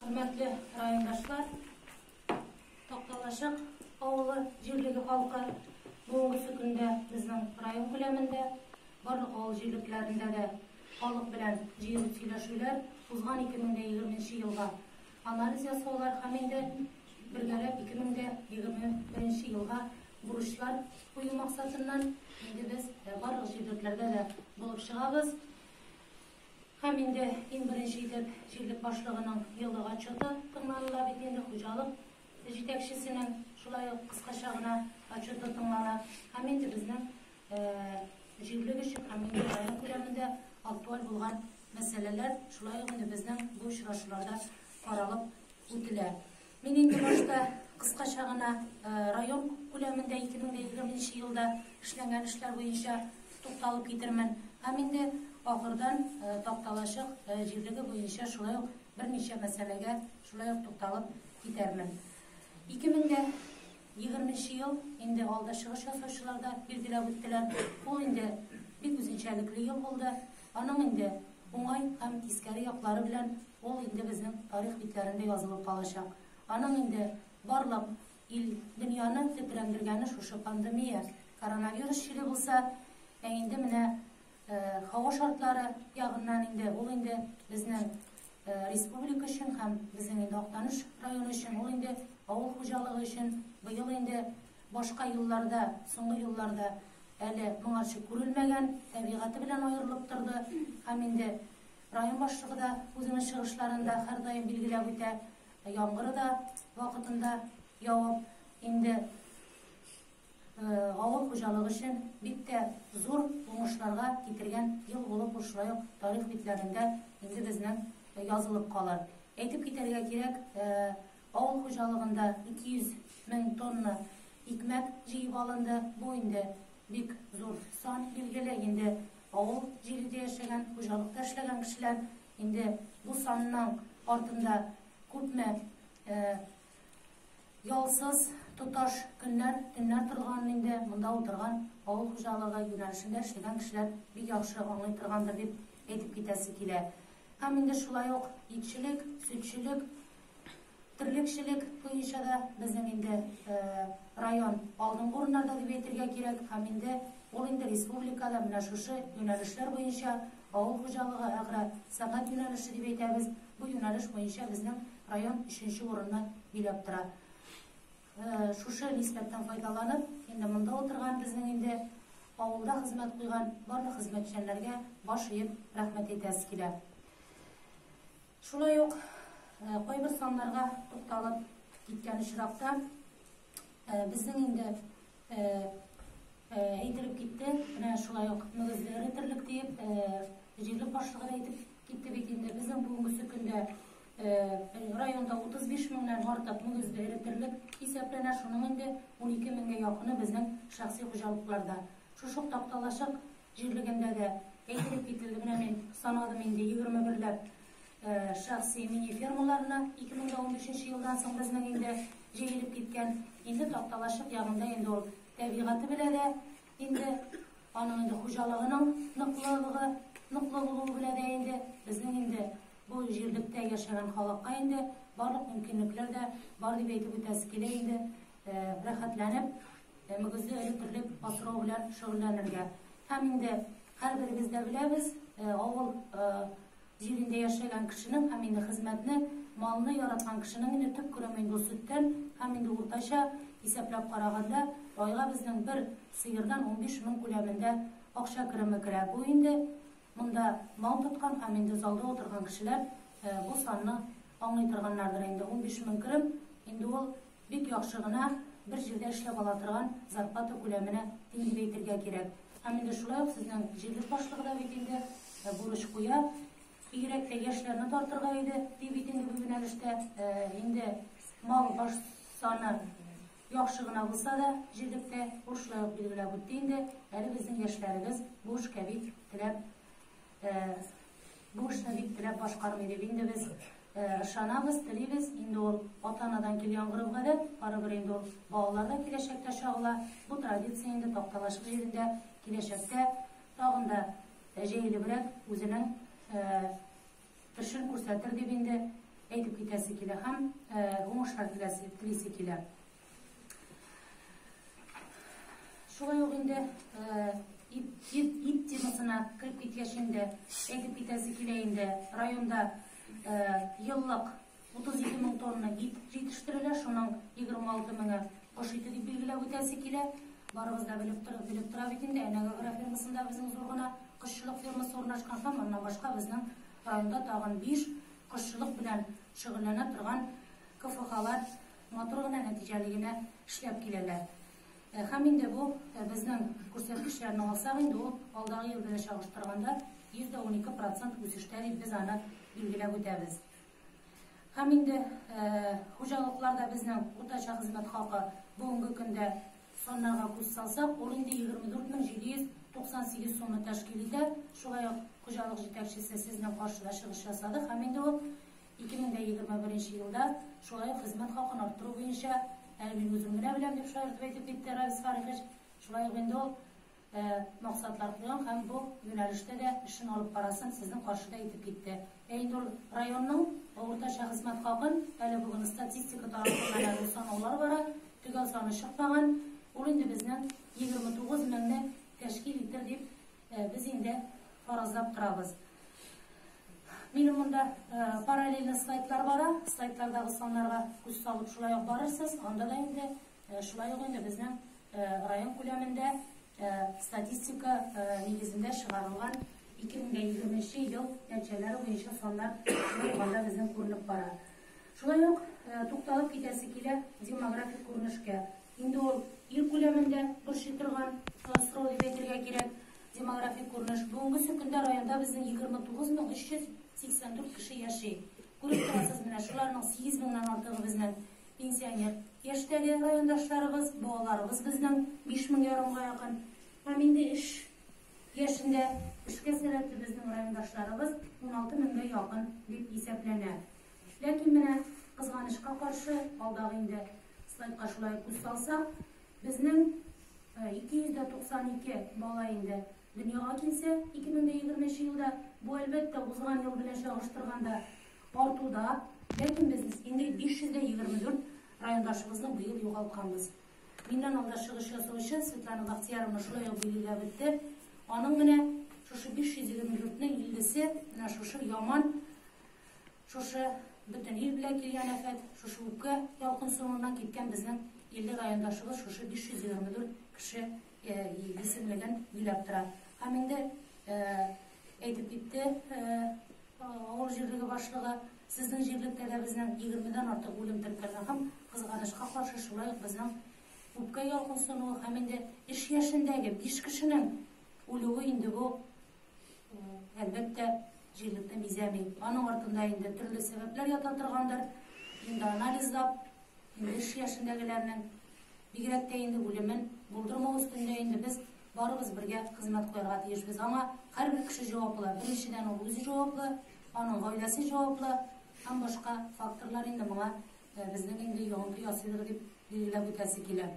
Хөрмәтле райондашлар, Такталачык авылы җирлеге халкы, бүгенге көндә безнең район күләмендә, барлык авыл җирлекләрендә дә халык белән җыелып сөйләшүләр, узган 2020 елга анализ ясаулар һәм инде бергәләп 2021 елга бурычлар кую максатыннан инде без барлык җирлекләрдә дә булып чыгабыз. Һәм инде иң беренче итеп җирлек башлыгының еллык отчеты тыңланыла бит инде, хуҗалык җитәкчесенең шулай ук кыскача гына отчеты тыңлана. Һәм инде безнең җирлек өчен һәм инде район күләмендә актуаль булган мәсьәләләр шулай ук инде безнең бу очрашуларда каралып үтелә. Мин инде башта кыскача гына район күләмендә 2020 елда эшләнгән эшләр буенча тукталып китермен. Һәм инде ахырдан Такталачык җирлеге буенча шулай ук берничә мәсьәләгә шулай ук тукталып китәрмен. 2020 ел инде алда чыгыш ясаучылар да билгеләп үттеләр. Ул инде бик үзенчәлекле ел булды. Аның инде уңай һәм тискәре яклары белән ул инде безнең тарих битләрендә язылып калачак. Аның инде барлык ил дөньяны тетрәндергәне шушы пандемия, коронавирус чире булса, ә инде менә һава шартлары ягыннан инде ул инде безнең республика өчен һәм безнең инде Актаныш районы өчен, ул инде авыл хуҗалыгы өчен быел инде башка елларда, соңгы елларда әле моңарчы күрелмәгән табигате белән аерылып торды. Һәм инде район башлыгы да үзенең чыгышларында һәрдаим билгеләп үтә, яңгыры да вакытында явып, инде авыл хуҗалыгы өчен бик тә зур уңышларга китергән ел булып ул шулай ук тарих битләрендә инде безнең язылып калыр. Әйтеп китәргә кирәк, авыл хуҗалыгында 200 мең тонна икмәк җыеп алынды. Бу инде бик зур сан, билгеле, инде авыл җирендә яшәгән, хуҗалыкта эшләгән кешеләр инде бу санның артында күпме ялсыз тоташ көннәр, төннәр торганын инде монда утырган авыл хуҗалыгы юнәлешендә эшләгән кешеләр бик яхшы аңлый торгандыр дип әйтеп китәсе килә. Һәм инде шулай ук итчелек, сөтчелек, терлекчелек буенча да безнең инде район алдынгы урыннарда дип әйтергә кирәк. Һәм инде ул инде республикада менә шушы юнәлешләр буенча авыл хуҗалыгы, агро сәнәгать юнәлеше дип әйтәбез. Бу юнәлеш буенча безнең район 3нче урынны биләп тора. Шушы нисбәттән файдаланып, инде монда утырган безнең инде авылда хезмәт куйган барлык хезмәтчәннәргә баш иеп рәхмәт әйтәсе килә. Шулай ук кайбер саннарга тукталып киткән очракта безнең инде әйтелеп китте, менә шулай ук мөгезле эре терлек диеп җирлек башлыгы да әйтеп китте бит инде. Безнең бүгенге көндә районда 35 меңнән артык мөгезле эре терлек исәпләнә, шуның инде 12 меңгә якыны безнең шәхси хуҗалыкларда. Шушы ук Такталачык җирлегендә дә әйтелеп кителде, менә мин санадым инде 21ләп шәхси мини-фермаларны 2015 елдан соң безнең инде җәелеп киткән. Инде Такталачык ягында инде ул табигате белә дә, инде аның инде хуҗалыгының ныклылыгы, ныклы булуы белә дә инде безнең инде бу җирлектә яшәгән халыкка инде барлык мөмкинлекләр дә бар дип әйтеп үтәсе килә инде, рәхәтләнеп мөгезле эре терлек асрау белән шөгыльләнергә. Һәм инде һәрберебез дә беләбез, авыл җирендә яшәгән кешенең һәм инде хезмәтне, малны яраткан кешенең инде төп кереме инде сөттән һәм инде уртача исәпләп караганда айга безнең бер сыердан 15 мең күләмендә акча кереме керә. Бу инде монда мал тоткан һәм инде залда утырган кешеләр бу санны аңлый торганнардыр инде. 15 мең керем инде ул бик яхшы гына бер җирдә эшләп ала торган зарплата күләменә тиң дип әйтергә кирәк. Һәм инде шулай ук сезнең җирлек башлыгы да бит инде бурыч куя. Бигрәк тә яшьләрне тартырга иде, ди бит инде бу юнәлештә. Инде мал баш саны яхшы гына булса да җирлектә, ул шулай ук билгеләп үтте инде. Әле безнең яшьләребез бу эшкә бик теләп, бу эшне бик теләп башкармый дип инде без ышанабыз, телибез. Инде ул ата-анадан килгән гореф-гадәт, барыбер инде ул балаларда киләчәктә чагыла. Бу традиция инде Такталачык җирендә киләчәктә тагын да җәелебрәк үзенең эшен күрсәтер дип инде әйтеп китәсе килә һәм уңышлар телисе килә. Шулай ук инде ит темасына кереп киткәч инде әйтеп китәсе килә инде районда еллык 32 мең тонна ит җитештерелә, шуның 26 меңе кош ите дип билгеләп үтәсе килә. Барыбыз да белеп тора бит инде, Әнәк агрофирмасында безнең зур гына кошчылык фермасы урнашкан һәм аннан башка безнең районда тагын 5 кошчылык белән шөгыльләнә торган КФХлар матур гына нәтиҗәле генә эшләп киләләр. Һәм инде бу безнең күрсәткечләрне алсак инде ул алдагы ел белән чагыштырганда 12% үсештә дип без аны билгеләп үтәбез. Һәм инде хуҗалыкларда безнең уртача хезмәт хакы бүгенге көндә саннарга күз салсак, ул инде 24798 сумны тәшкил итә. Шулай ук хуҗалык җитәкчесе сезнең каршыда чыгыш ясады һәм инде ул 2021 елда шулай ук хезмәт хакын арттыру буенча әле мин үзем генә беләм дип шаяртып әйтеп китте Равис Фарихович. Шулай ук инде ул максатлар куйган һәм бу юнәлештә дә эшен алып барасын сезнең каршыда әйтеп китте. Ә инде ул районның уртача хезмәт хакын әле бүген статистика тарафыннан әле санаулар бара, төгәл саны чыкмаган. Ул инде безнең 29 меңне тәшкил итер дип без инде фаразлап торабыз. Минем монда параллельно слайдлар бара. Слайдлардагы саннарга күз салып шулай ук барырсыз. Анда да инде шулай ук инде безнең район күләмендә статистика нигезендә чыгарылган 2020 ел нәтиҗәләре буенча саннар анда безнең күренеп бара. Шулай ук тукталып китәсе килә демографик күренешкә. Инде ул ил күләмендә борчый торган сорау дип әйтергә кирәк. Демографик күренеш. Бүгенге көндә районда безнең 29384 кеше яши. Күреп торасыз, менә шуларның 8 меңнән артыгы безнең пенсионер яшьтәге райондашларыбыз, балаларыбыз безнең 5 мең ярымга якын. Һәм инде эш яшендә эшкә сәләтле безнең райондашларыбыз 16 меңгә якын дип исәпләнә. Ләкин менә кызганычка каршы алдагы инде слайдка шулай күз салсак, безнең 292 бала инде дөньяга килсә 2020 елда, бу әлбәттә узган ел белән чагыштырганда артуда, ләкин без инде 524 райондашыбызны быел югалтканбыз. Миннән алда чыгыш ясаучы Светлана Бахтияровна шулай ук билгеләп үтте. Аның менә шушы 524-нең 50-се менә шушы яман, шушы бөтен ил белән килгән афәт, шушы үпкә ялкынсынуыннан киткән безнең 50 райондашыбыз шушы 524 кеше исемлеген биләп тора. Һәм инде әйтеп китте авыл җирлеге башлыгы, сезнең җирлектә дә безнең 20-дән артык үлем теркәлгән һәм кызганычка каршы шулай ук безнең үпкә ялкынсынуы һәм инде эш яшендәге 5 кешенең үлүе инде бу әлбәттә җирлекне бизәми. Аның артында инде төрле сәбәпләр ята торгандыр. Инде анализлап, инде эш яшендәгеләрнең бигрәк тә инде үлемен булдырмау өстендә инде без барыбыз бергә хезмәт куярга тиешбез. Аңа һәрбер кеше җаваплы. Беренчедән ул үзе җаваплы, аның гаиләсе җаваплы һәм башка факторлар инде моңа безнең инде йогынты ясыйдыр дип билгеләп үтәсе килә.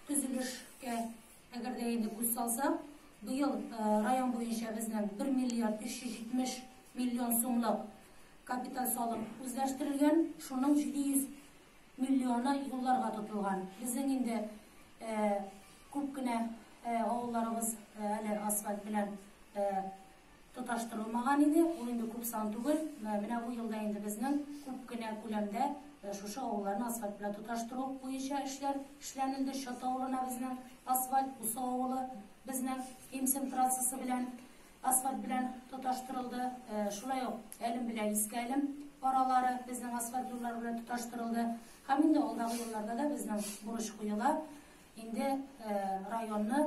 Төзелешкә әгәр дә инде күз салсак, быел район буенча безнең 1 миллиард 370 миллион сумлык капиталь салым үзләштерелгән, шуның 700 миллионы юлларга тотылган. Безнең инде күп кенә авылларыбыз әле асфальт белән тоташтырылмаган иде. Ул инде күп сан түгел. Менә бу елда инде безнең күп кенә күләмдә шушы авылларны асфальт белән тоташтыру буенча эшләр эшләнелде. Чат авылына безнең асфальт, Усы авылы безнең Имсем трассасы белән асфальт белән тоташтырылды. Шулай ук Әлем белән Иске Әлем аралары безнең асфальт юллары белән тоташтырылды. Һәм инде алдагы елларда да безнең бурыч куела. Инде районны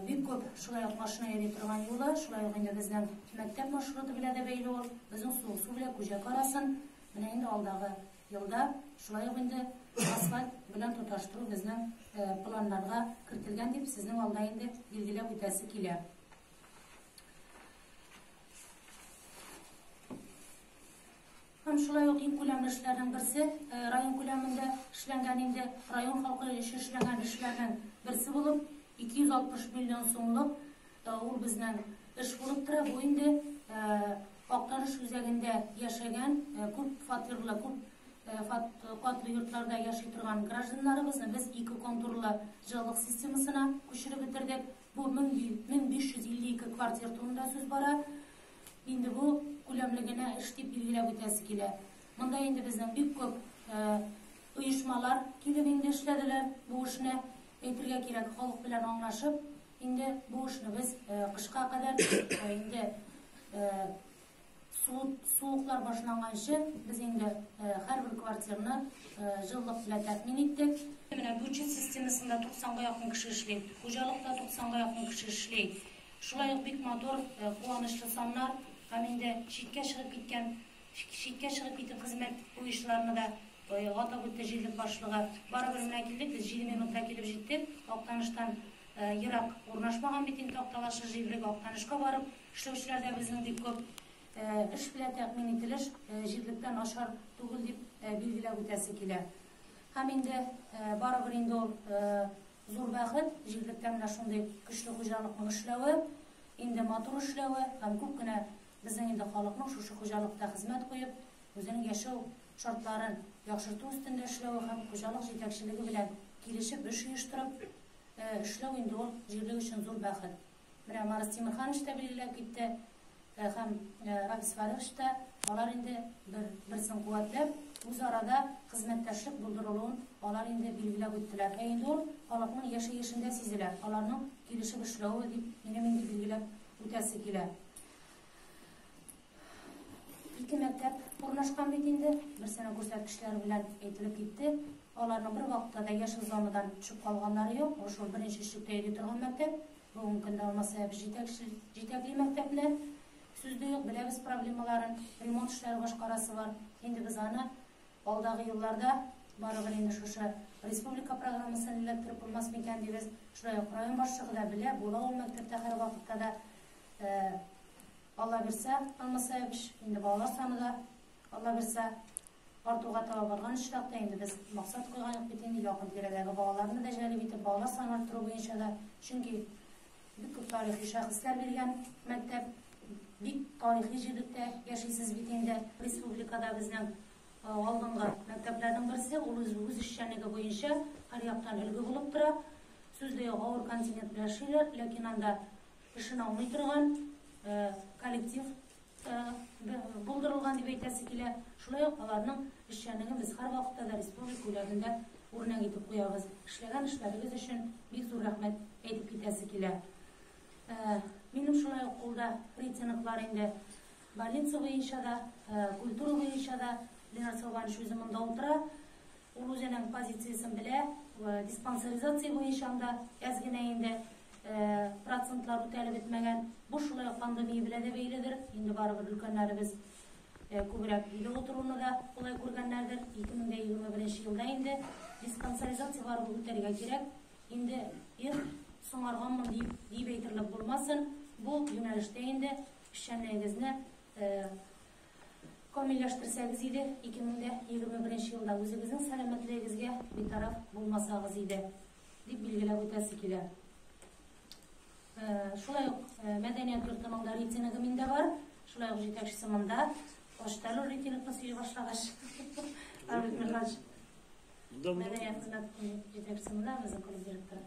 бик күп шулай ук машина йөри торган юлы, шулай ук инде безнең мәктәп маршруты белән дә бәйле ул. Безнең Суыксу белән Күҗәк арасын менә инде алдагы елда шулай ук инде асфальт белән тоташтыру безнең планнарга кертелгән дип сезнең алда инде билгеләп үтәсе килә. Һәм шулай ук иң күләмле эшләрнең берсе, район күләмендә эшләнгән инде район халкы өчен эшләнгән эшләрнең берсе булып 260 миллион сумлык ул безнең эш булып тора. Бу инде Актаныш үзәгендә яшәгән күп фатирлы, күп катлы йортларда яши торган гражданнарыбызны без ике контурлы җылылык системасына күчереп бетердек. Бу 1552 квартир турында сүз бара. Инде бу күләмле генә эш дип билгеләп үтәсе килә. Монда инде безнең бик күп оешмалар килеп инде эшләделәр бу эшне. Әйтергә кирәк, халык белән аңлашып, инде бу эшне без кышка кадәр инде суыклар башланганчы без инде һәрбер квартирны җылылык белән тәэмин иттек. Менә бюджет системасында 90-га якын кеше эшли, хуҗалыкта 90-га якын кеше эшли. Шулай ук бик матур, куанычлы саннар һәм инде читкә чыгып киткән, читкә чыгып китеп хезмәт куючыларны да атап үтте җирлек башлыгы. Барыбер менә килдек, без 7 минутта килеп җиттек. Актаныштан ерак урнашмаган бит инде Акталашы җирлеге, Актанышка барып эшләүчеләр дә безнең бик күп. Эш белән тәэмин ителеш җирлектән начар түгел дип билгеләп үтәсе килә. Һәм инде барыбер инде ул зур бәхет, җирлектә менә шундый көчле хуҗалыкның эшләве, инде матур эшләве һәм күп кенә безнең инде халыкның шушы хуҗалыкта хезмәт куеп, үзенең яшәү шартларын яхшырту өстендә эшләве һәм хуҗалык җитәкчелеге белән килешеп эш оештырып эшләү инде ул җирлек өчен зур бәхет. Менә Марс Тимерханович та билгеләп китте һәм Рафис Фарихович та, алар инде бер-берсен куәтләп, үз арада хезмәттәшлек булдырылуын алар инде билгеләп үттеләр. Ә инде ул халыкның яшәешендә сизелә, аларның килешеп эшләве дип минем инде билгеләп үтәсе килә. Ике мәктәп урнашкан бит инде, берсенең күрсәткечләре белән әйтелеп китте. Аларның бер вакытта да яшел зонадан төшеп калганнары юк. Ул шул беренче өчлектә йөри торган мәктәп. Бүгенге көндә Алмаз Сәяпов җитәкли мәктәпне. Сүз дә юк, беләбез проблемаларын, ремонт эшләре башкарасы бар. Инде без аны алдагы елларда барыбер инде шушы республика программасын эләктереп булмас микән дибез. Шулай ук район башлыгы да белә, була ул мәктәптә һәрвакытта да. Алла бирсә, Алмаз Сәяпович, инде балалар саны да Алла бирсә артуга таба барган очракта инде без максат куйган бит инде якын тирәдәге балаларны да җәлеп итеп балалар санын арттыру буенча да, чөнки бик күп тарихи шәхесләр биргән мәктәп, бик тарихи җирлектә яшисез бит инде. Республикада безнең алдынгы мәктәпләрнең берсе, ул үз эшчәнлеге буенча һәр яктан өлге булып тора. Сүз дә юк, авыр континент белән эшлиләр, ләкин анда эшен алмый торган коллектив булдырылган дип әйтәсе килә. Шулай ук аларның эшчәнлеген без һәрвакытта да республика күләмендә үрнәк итеп куябыз. Эшләгән эшләрегез өчен бик зур рәхмәт әйтеп китәсе килә. Минем шулай ук кулда рейтинглар инде больница буенча да, культура буенча да. Ленар Сылванович үзе монда утыра. Ул үзенең позициясен белә. Диспансеризация буенча да әз генә инде процентлар үтәлеп бетмәгән. Бу шулай ук пандемия белән дә бәйледер. Инде барыбер өлкәннәребез күбрәк өйдә утыруны да кулай күргәннәрдер. 2021 елда инде диспансеризация барыбер үтәргә кирәк. Инде соңарганмын дип әйтерлек булмасын. Бу юнәлештә инде эшчәнлегегезне камилләштерсәгез иде, 2021 елда үзегезнең сәламәтлегегезгә битараф булмасагыз иде, дип билгеләп үтәсе килә. Шулай ук мәдәният йортының да рейтингы миндә бар. Шулай ук җитәкчесе монда. Баштан ул рейтингны сөйли башлагач. Арбит Михайлович. Мәдәният хезмәте җитәкчесе монда, безнең клуб директоры.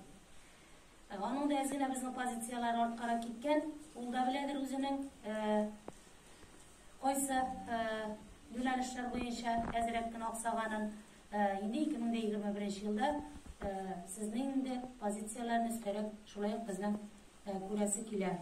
Аның да әз генә безнең позицияләр арткарак киткән. Ул да беләдер үзенең кайсы юнәлешләр буенча әзрәк кенә аксаганын. Инде 2021 елда сезнең инде позицияләрне өстәрәк шулай ук безнең күрәсе килә.